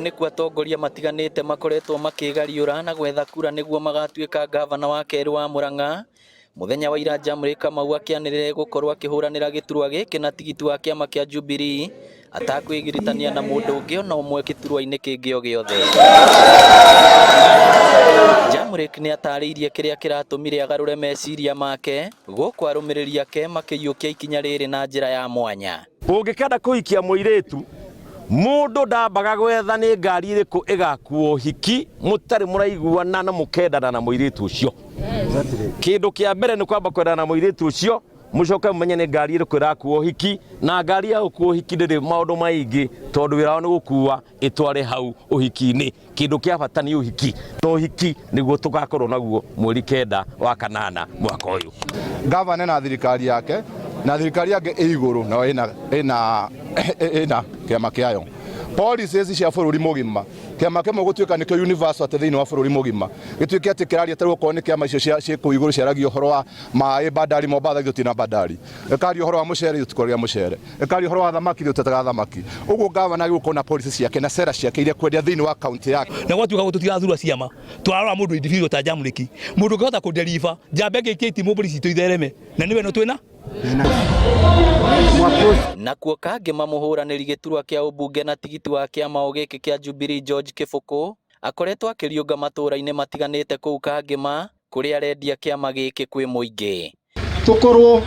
Gũkũ nĩkuo atongoria matiganĩte makoretwo makĩgariũra na gwetha kura nĩguo magatuĩka ngavana wa kerĩ wa Murang'a. Mũthenya wa ira Jamleck Kamau akĩanĩrĩra gũkorwo akĩhũranĩra gĩturwa gĩkĩ na tigiti wa kĩama kĩa Jubilee atakwĩgiritania na mũndũ ũngĩ ona ũmwe gĩturwa-inĩ kĩngĩ o gĩothe. Jamleck nĩ atarĩirie kĩrĩa kĩratũmire agarũre meciria make gũkũ arũmĩrĩri ake makĩiyũkia ikinya rĩrĩ na njĩra ya mwanya. Ũngĩkenda kũhikia mũirĩtu, mũndũ ndambaga gwetha nĩ ngari ĩrĩkũ ĩgakua ũhiki mũtarĩ mũraiguana na mũkendana na mũirĩtu ũcio. Kĩndũ kĩa mbere nĩ kwamba kwendana na mũirĩtu ũcio, mũcoke mũmenye nĩ ngari ĩrĩkũ ĩrakua ũhiki, na ngari ya gũkua ũhiki ndĩrĩ maũndũ maingĩ tondũ wĩra wao nĩ gũkua ĩtware hau ũhiki-inĩ. Kĩndũ kĩa bata nĩ ũhiki, na ũhiki nĩguo tũgakorwo naguo mweri 9 wa kanana mwaka ũyũ. Gavana na thirikari yake na thirikari yake ĩ igũrũ nayo ĩna kĩama kĩayo, policies cia bũrũri mũgima, kĩama kĩmwe gũtuĩka nĩkĩo universal, atĩ thĩinĩ wa bũrũri mũgima gĩtuĩke atĩ kĩraria tarĩu okorwo nĩ kĩama icio ciĩ kũu igũrũ ciaragia ũhoro wa maĩ, bandari Mombatha, ithuĩ tũtirĩ na bandari, ĩkaria ũhoro wa mũcere, ithuĩ tũtikoragia mũcere, ĩkaria ũhoro wa thamaki, ithuĩ tũtetaga thamaki. Ũguo gavana agĩrĩirwo gũkorwo na policy ciake na sera ciake iria kwendia thĩinĩ wa kaunti yake. Na gwatuĩka gũ tũtirathura ciama, tũrarora mũndũ individual ta Jamleck, mũndũ ũngĩhota kũdeliver njamba ĩngĩikia itimũ mbũri citũ ithereme na nĩwe no twĩna. Nakuo Kangema, mũhũranĩri gĩturwa kĩa ũmbunge na tigiti wa kĩama o gĩkĩ kĩa Jubilee George Kĩbũkũ akoretwo akĩriũnga matũũra-inĩ matiganĩte kũu Kangema kũrĩa arendia kĩama gĩkĩ kwĩ mũingĩ. Tukorwo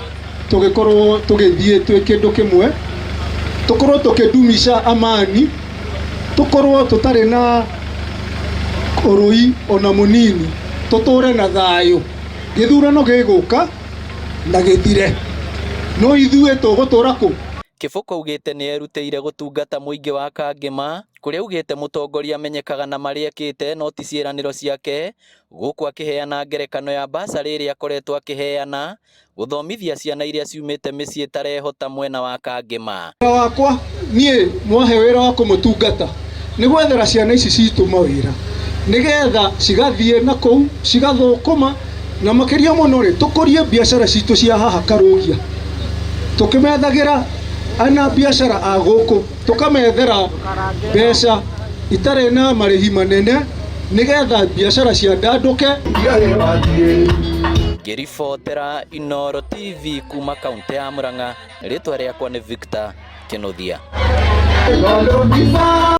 tugikorwo tugithie twi kindu kimwe, tukorwo tukidumisha amani, tukorwo tutari na urui ona munini, tuture na thayu. Githurano giguka na githire, no ithuĩ tũgũtũra kũ? Kĩbũkũ augĩte nĩ erutĩire gũtungata mũingĩ wa Kangema, kũrĩa augĩte mũtongoria amenyekaga na marĩa ekĩte no ti ciĩranĩro ciake, gũkũ akĩheana ngerekano ya basarĩ ĩrĩa akoretwo akĩheana gũthomithia ciana iria ciumĩte mĩciĩ ĩtarehota mwena wa Kangema. Wĩra wakwa niĩ, mwahe wĩra wa kũmũtungata, nĩ gwethera ciana ici citũ mawĩra nĩgetha cigathiĩ na kũu cigathũkũma, na makĩria mũno rĩ, tũkũrie biacara citũ cia haha Karũgia, tũkĩmethagĩra ana biacara a gũkũ, tũkamethera mbeca itarĩ na marĩhi manene nĩgetha biacara ciandandũke. Ngĩribotera Inooro TV kuma kaunti ya Murang'a, rĩtwa rĩakwa nĩ Victor Kĩnuthia.